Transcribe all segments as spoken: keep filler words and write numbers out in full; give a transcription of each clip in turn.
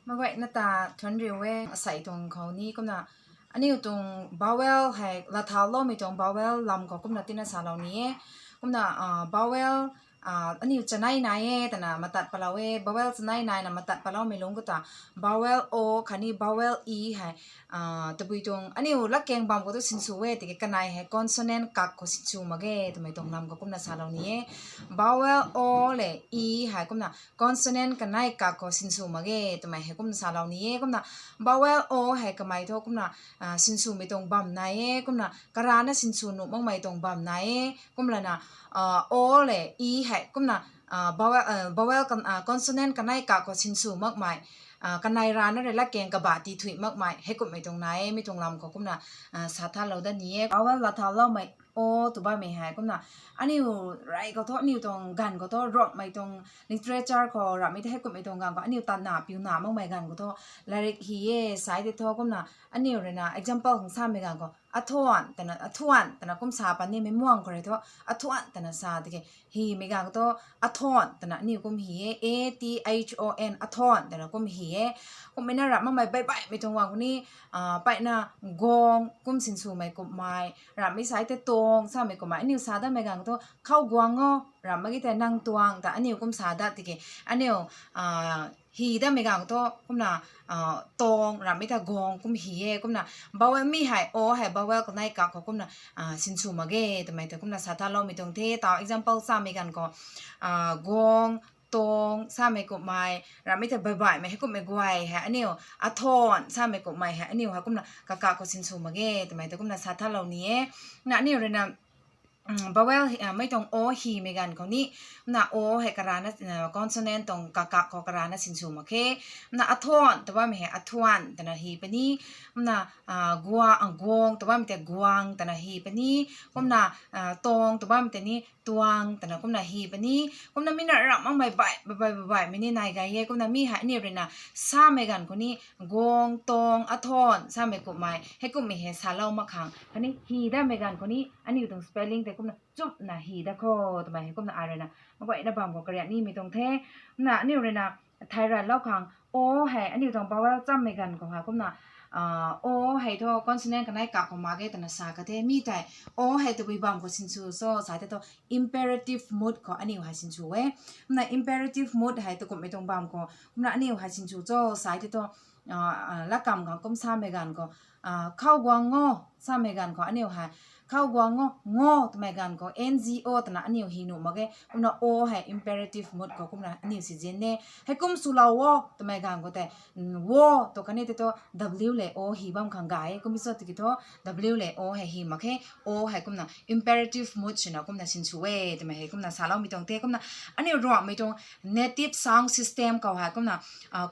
Maguayna ta thuanc riu e, asei tuang khou ni kumna aniu tuang vowel hei lathauloumei tuang vowel lam khou kumna tina salou ni e. Kumna vowel aniu chanei nai e twna matat palou e, vowel chanei naina matat paloumei lungc khou ta vowel o khatni vowel e hei tabui tuang aniu latkaeng bam khou tu sinsw e tiki kanei hei consonant kak khou sinsw mak ge twmei tuang lam khou kumna salou ni e. Vowel o le e hei kumna consonant kanei kak khou sinsw mak ge twmei hei kumna salou ni e. Kumna vowel o hei kamei thu kumna sinswmei tuang bam nai e, kumna karana sinsw nuh makmei tuang bam nai e. Kumlana o le e hei kumna vowel consonant kanei kak khou sinsw makmei, kanei rana rui latkaeng kaba ti thuy makmei heikumhmei tuang nai e. Mi tuang lam khou kumna sa thalou dat ni e. Vowel lathauloumei o tw bammei hei kumna aniu rey khou thu, aniu tuang ganv khou thu, Ruangmei tuang literature khou ramhmei the, heikumhmei tuang ganv khou aniu tatna piuna makmei ganv khou thu latrik hi e sai tei thu kumna aniu ruina example khang samei ganv khou athuan twna, athuan twna kum sa pan nimei muang khou rui thu athuan twna sa tiki himei ganv khou thu athawn twna aniu kum hi e, a t h o n, athawn twna kum hi e. Kumhmei na ramh makmei baihbaihmei tuang ganv khou ni mpeyna gong kum sinswmei kumhmei, ramhmei sai tei tuang samei kumhmei aniu sa datmei ganv khou thu khou guang o, ramh mak ge tei nang tuang ta aniu kum sa dat tiki aniu hi datmei ganv khou thu kumna tuang, ramhmei ta gong kum hi e. Kumna vowel mi hei o hei vowel kanei kak khou kumna sinsw mak ge twmei ta kumna sa thaloumei tuang the. Tau example samei ganv khou gong, tuang samei kumhmei, ramhmei ta baihbaihmei heikumhmei guay hei aniu athawn samei kumhmei hei aniu hei kumna kakak khou sinsw mak ge twmei ta kumna sa thalou ni e. Na aniu ruina vowel mei tuang o himei ganv khou ni, na o hei karana consonant tuang kakak khou karana sinsw mak khe. Na athawn tw bammei hei athuan twna hi puni. Na guang tw bammei tei guang twna hi puni. Kumna tuang tw bammei tei ni tuang twna kumna hi puni. Kumna mi na ramh makmei baih baih baihmei ni nai gay e. Kumna mi hei aniu ruina samei ganv khou ni gong, tuang, athawn samei kumhmei heikumhmei hei salou mak khang khatni hi datmei ganv khou ni aniu tuang spelling tei kumna chumna hi dat kho twmei hei kumna ai ruina maguayna bam khou kariak nimei tuang the. Kumna aniu ruina thei ranlou khang o hei aniu tuang vowel chammei ganv khou hei kumna o hei thu consonant kanei kak khou mak ge twna sa ka the. Mi tei o hei tabui bam khou sinsw cho sa tei thu imperative mood khou aniu hei sinsw e. Kumna imperative mood hei takumhmei tuang bam khou kumna aniu hei sinsw cho sa tei thu latkamv khang kum samei ganv khou khou guang o samei ganv khou aniu hei khou guang o, ngo twmei ganv khou n g o twna aniu hi nuh mak ge. Kumna o hei imperative mood khou kumna aniu si zin e. Heikum swlou o twmei ganv khou tei wo tw kani tei thu w le o hi bam khang gay e. Kum cho tiki thu w le o hei hi mak khe. O hei kumna imperative mood swna kumna sinsw e twmei hei kumna saloumei tuang the. Kumna aniu Ruangmei tuang native sound system khou hei kumna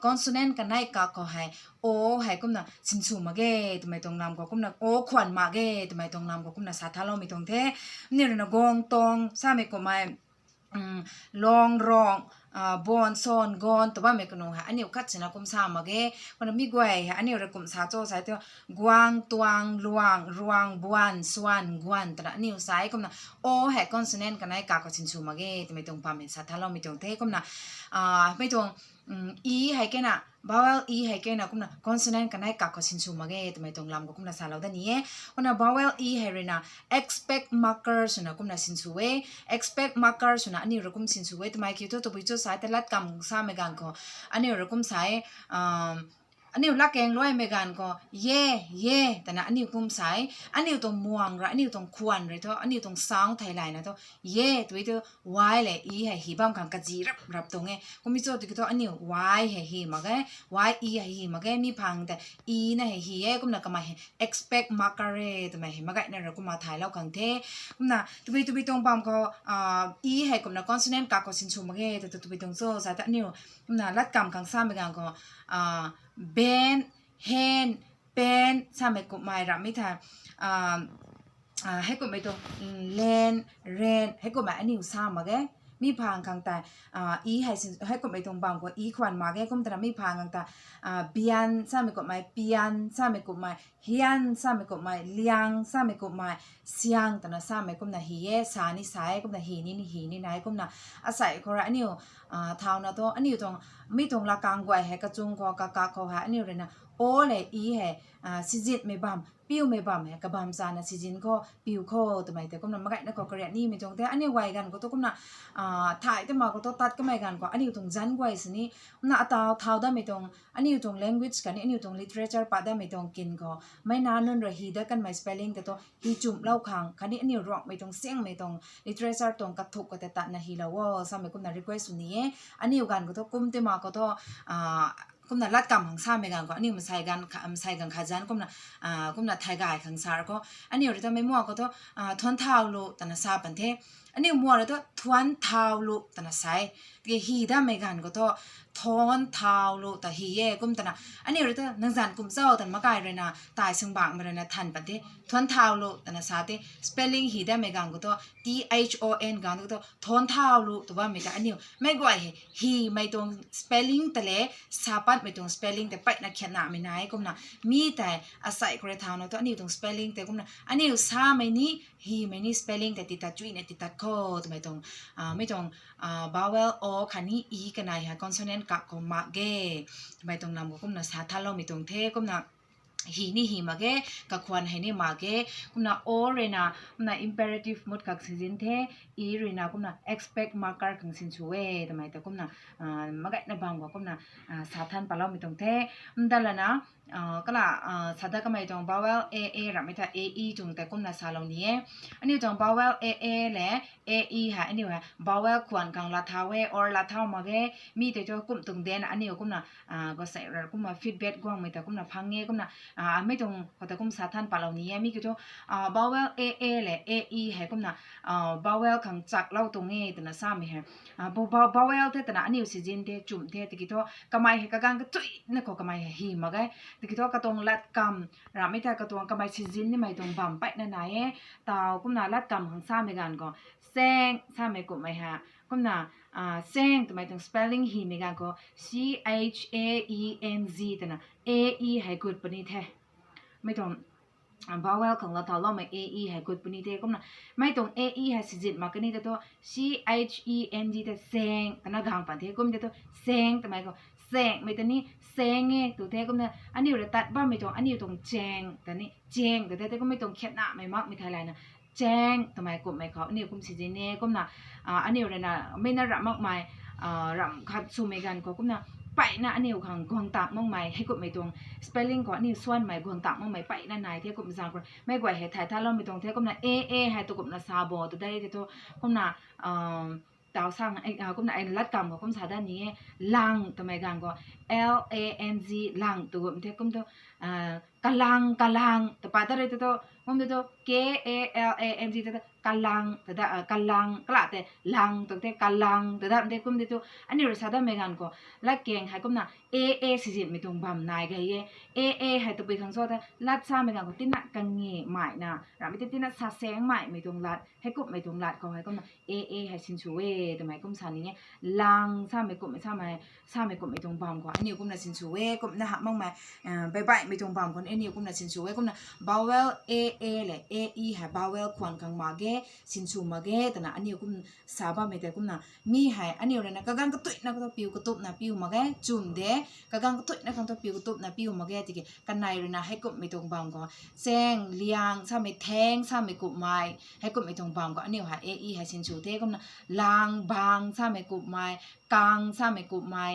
consonant kanei kak khou hei o hei kumna sinsw mak ge twmei tuang lam khou kumna o khwan mak ge twmei tuang lam khou kumna sa thaloumei tuang the. Aniu ruina gong, tuang samei kumhmei long, rong, bon, son, gon tw bammei kanu hei aniu khat sina kum sa mak ge. Kumna mi guay hei aniu rui kum sa cho sa tei guang, tuang, luang, ruang, buan, suan, guan twna aniu sa e. Kumna o hei consonant kanei kak khou sinsw mak ge twmei tuang bammei sa thaloumei tuang the. Kumna mei tuang e hei kena, vowel e hei kena kumna consonant kanei kak khou sinsw mak ge twmei tuang lam khou kumna salou dat ni e. Kumna vowel e hei ruina aspect marker swna kumna sinsw e. Aspect marker swna aniu rui kum sinsw e twmei kiu thu tabui cho sa tei latkamv samei ganv khou aniu rui kum sa e, aniu latkaeng luaimei ganv khou ye, ye twna aniu kum sa e. Aniu tuang muang rui, aniu tuang khwan rui thu, aniu tuang sound thei layna thu ye tw thu y le e hei hi bam khang kazi rap rap tuang e. Kum cho tiki thu aniu y hei hi mak ge, y e hei hi mak ge, mi phang tei e na hei hi e. Kumna kamei hei aspect marker e twmei hei maguayna rui kumna thaylou khang the. Kumna tabui tabui tuang bam khou e hei kumna consonant kak khou sinsw mak ge tw tabui tuang cho sa tei aniu kumna latkamv khang samei ganv khou ben, hen, pen samei kumhmei ramhmei tha heikumhmei tuang len, ren heikumhmei aniu sa mak ge. Mi phang khang tei e hei heikumhmei tuang bam khou e khwan mak ge. Kum twna mi phang khang tei bian samei kumhmei, pian samei kumhmei, hian samei kumhmei, liang samei kumhmei, siang twna samei kumna hi e. Sa ni sa e, kumna hi ni ni hi ni nai. Kumna asei khou rui aniu thauna thu aniu tuang Mi tuang lakang guay hei kachung khou, kakak khou hei aniu ruina o le i hei sizitmei bam, piumei bam hei kabam chana sizin khou piu kho twmei tei kumna magayna khou karianimei tuang the. Aniu guay ganv khou thu kumna thay tei ma khou thu tat kamei ganv khou aniu tuang zanc guay sini kumna atau thau datmei tuang, aniu tuang language khatni aniu tuang literature pat datmei tuang kin khou meic nac nunc rui hy dat kanmei spelling tei thu hy chumhlou khang khatni aniu Ruangmei tuang siangmei tuang literature tuang kathuk khou tei tatna hylou o samei kumna request sw ni e. Aniu ganv khou thu kum tei ma khou thu kumna lat kam khang samei ganv khou aniu masei ganv khat zanc kumna kumna thay gay khang sa khou aniu rui ta meic ma khou thu thuanc thau lu twna sa pan the. Aniu ma rui thu thuanc thau lu twna sa e. Tiki hy datmei ganv khou thu thuanc thau lu ta hy e kum twna aniu rui thu nang zanc kum cho twna makai ruina tai swngbangmei ruina than pan the. Thuanc thau lu twna sa the. Spelling hy datmei ganv khou thu, T H O N ganv khou thu thuanc thau lu tw bammei ta aniu meic guay hei hymei tuang spelling ta le sa patmei tuang spelling tei peyna khiatnamei nai kumna mi tei asei khou rui thauna thu aniu tuang spelling tei kumna aniu samei ni hymei ni spelling tei titat chuina titat kho twmei tuang, mi tuang vowel o khatni i kanei hei consonant kak khou mak ge twmei tuang lam khou kumna sa thanloumei tuang the kumna hy ni hy mak ge, kakhwan hei ni mak ge, kumna o ruina kumna imperative mood khang sizin the, i ruina kumna aspect marker khang sinsw e twmei ta kumna magayna bam khou kumna sa than patloumei tuang the. Mdalana kala sa dat kamei tuang vowel a, a ramhmei ta a, e tuang tei kumna salou ni e. Aniu tuang vowel a, a le a, e hei aniu hei vowel khwan khang lat thau e or lat thau mak ge, mi tei thu kum tuang den aniu kumna gasei ra kumna feedback guangmei ta kumna phang e kumna mei tuang khou ta kum sa than patlou ni e. Mi kiu thu vowel a, a le a, e hei kumna vowel khang chaklou tuang e twna samei hei vowel the twna aniu sizin the chum the tiki thu kamei hei kaganv katuina khou kamei hei hy mak ge. Tiki thu katuang lat kam ramhmei ta katuang kamei sizin nimei tuang bam peyna nai e. Tau kumna lat kam khang samei ganv khou sang samei kumhmei hei kumna sang twmei tuang spelling hymei ganv khou C H A E N G twna a, e hei gut puni the. Mei tuang vowel khang lat thauloumei a, e hei gut puni the kumna mei tuang a, e hei sizin mak kani ta thu C H E N G tei sang twna gang pan the kum tei thu sang twmei khou sangmei ta ni sang e tw the kumna aniu rui tat bammei tuang aniu tuang chang ta ni chang tw the tei kummei tuang khiatnamei makmei thei layna chang twmei kumhmei khou aniu kum sizin e kumna aniu ruina mei na ramh makmei ramh khat swmei ganv khou kumna peyna aniu khang guang tak makmei heikumhmei tuang spelling khou aniu swanmei guang tak makmei peyna nai the kum zaeng khou meic guay hei thay thanloumei tuang the kumna a, a hei tu kumna sa bo tw de tei thu kumna tau sang kumna lat kam khou kum sa dat ni e. Lang twmei ganv khou L A N G lang tw gum the kum thu kalang, kalang tw pat ta rui tei thu kum tei thu K A L A N G tei thu kalang ta da, kalang kala tei lang tu the kalang ta da tei kum tei thu aniu rui sa datmei ganv khou latkaeng hei kumna a, a sizinmei tuang bam nai gay e. A, a hei tabui khang cho ta lat samei ganv khou tina kange maina ramhmei tei tina sa sangmeimei tuang lat heikumhmei tuang lat khou hei kumna a, a hei sinsw e twmei kum sa ni e. Lang samei kumhmei samei samei kumhmei tuang bam khou aniu kumna sinsw e kumna hamh makmei baibaihmei tuang bam khou aniu kumna sinsw e kumna vowel a, a le a, e hei vowel khwan khang mak ge, sinsw mak ge twna aniu kum sa bammei tei kumna mi hei aniu ruina kaganv katuina khang thu piu katupna piu mak ge chum de, kaganv katuina khang thu piu katupna piu mak ge tiki kanei ruina heikumhmei tuang bam khou sang, liang samei, thang samei kumhmei heikumhmei tuang bam khou aniu hei a, e hei sinsw the kumna lang, bang samei kumhmei, kang samei kumhmei,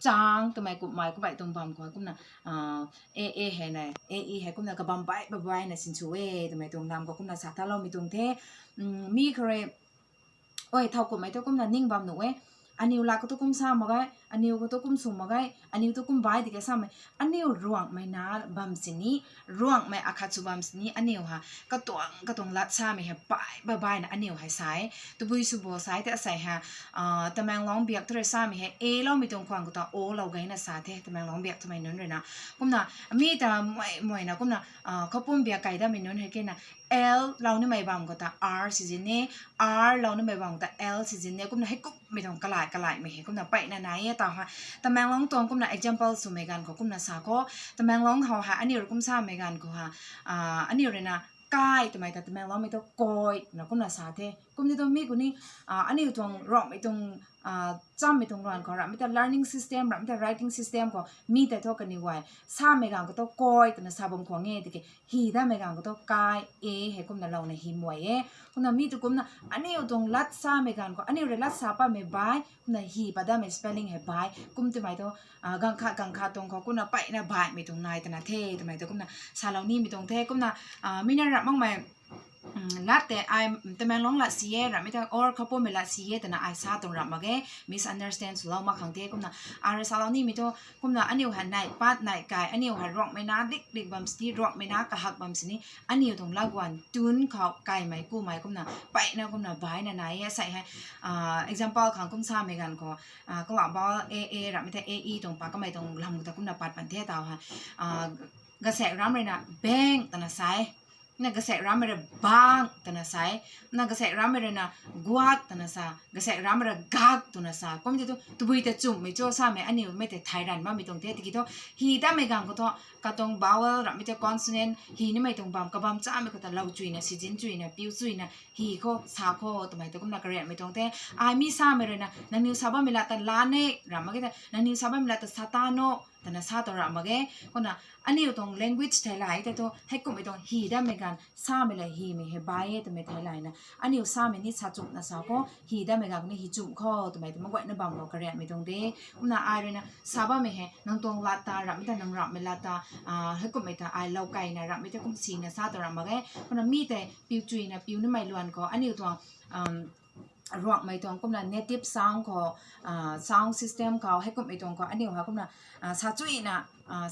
chang twmei kumhmei kummei tuang bam khou kumna a, a hei na a, e hei kumna kabam baih babaina sinsw e twmei tuang lam khou kumna sa thanloumei tuang the. Mi khou rui oi thau kumhmei thu kumna ning bam nuh e. Aniu lat khou thu kum sa mak ge, aniu khou thu kum sw mak ge, aniu thu kum bai di ke samei aniu Ruangmei na bam sini, Ruangmei akhat sw bam sini aniu hei katuang katuang lat samei hei baih babaina aniu hei sa e. Tabui sw bo sa e tei asei hei Tamenglong biak thu rui samei hei a loumei tuang khwan khou ta o lou gayna sa the Tamenglong biak twmei nunc ruina. Kumna mi ta mei mei na kumna khoupum biak kai datmei nunc hei kena L lou nimei bam khou ta R sizin e, R lou nimei bam khou ta L sizin e kumna heikumhmei tuang kalai kalaimei hei kumna peyna nai e tau hei. Tamenglong tuang kumna example swmei ganv khou kumna sa khou Tamenglong hou hei aniu rui kum samei ganv khou hei aniu ruina kai twmei ta Tamenglongmei thu koi na kumna sa the. Kumna tu mi kuni, aniu tuang Ruangmei tuang chammei tuang luan khou ramhmei ta learning system, ramhmei ta writing system khou mi tei thu kaniw guay samei ganv khou tu kai twna sa bam khwan e, tiki hi datmei ganv khou tu kai, e hei kumna louna hi muay e. Kumna mi tu kumna aniu tuang lat samei ganv khou aniu rui lat sa patmei bai, kumna hi pat datmei spelling hei bai, kum twmei tu ganv khat ganv khat tuang khou kumna mpeyna baihmei tuang nai twna the twmei tu kumna salou nimei tuang the. Kumna mi na ramh makmei lat tei ai Tamenglong lat si e, ramhmei ta or Khapumei lat si e twna ai sa tuang ramh mak e, misunderstand swlou mak khang the. Kumna ai rui salou nimei tu kumna aniu hei nai pat nai kai, aniu hei Ruangmei na dik dik bam sini, Ruangmei na kahak bam sini, aniu tuang laguan tun khou kaimei kumei kumna mpeyna kumna baihna nai e. Sei hei example khang kum samei ganv khou, kala bal a, a ramhmei ta a e tuang pat kamei tuang lam ta kumna pat pan the taw hei, gasaek ramh rui na bang twna sa e, na gasaek ramhmei rui bang twna sa e, na gasaek ramhmei rui na guak twna sa, gasaek ramhmei rui gak twna sa. Kum tei tu tabui ta chumhmei cho samei aniu mei tei thai ranv bammei tuang the. Tiki thu hi datmei ganv khou thu katuang vowel, ramhmei ta consonant hi nimei tuang bam, kabam chamei khou ta lou chuina, sizin chuina, piu chuina hi khou sa khou twmei tu kumna kariatmei tuang the. Ai mi samei rui na nangniw sa bammei lat ta lan e ramh mak ge ta, nangniw sa bammei lat ta sa ta no twna sa tuang ramh mak ge. Kumna aniu tuang language thei lay tei thu heikumhmei tuang hi datmei ganv samei la himei hei bai e twmei thei layna, aniu samei ni sa chumhna sa khou, hi datmei ganv ni hi chumh khou twmei tu mak guayna bam khou kariatmei tuang de. Kumna ai rui na sa bammei hei nang tuang lat ta, ramhmei ta nang ramhmei lat ta, heikumhmei ta ai lou kaina, ramhmei ta kum sina sa tuang ramh mak ge. Kumna mi tei piu chuina, piu nimei luan khou aniu tuang Ruangmei tuang kumna native sound khou, sound system khou heikumhmei tuang khou aniu hei kumna sa chuina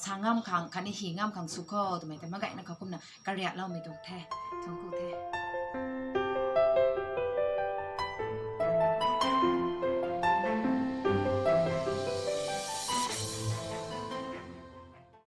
sa ngam khang khatni hi ngam khang sw khou twmei ta mak guayna khou kumna kariatloumei tuang the. Thuanc ku the.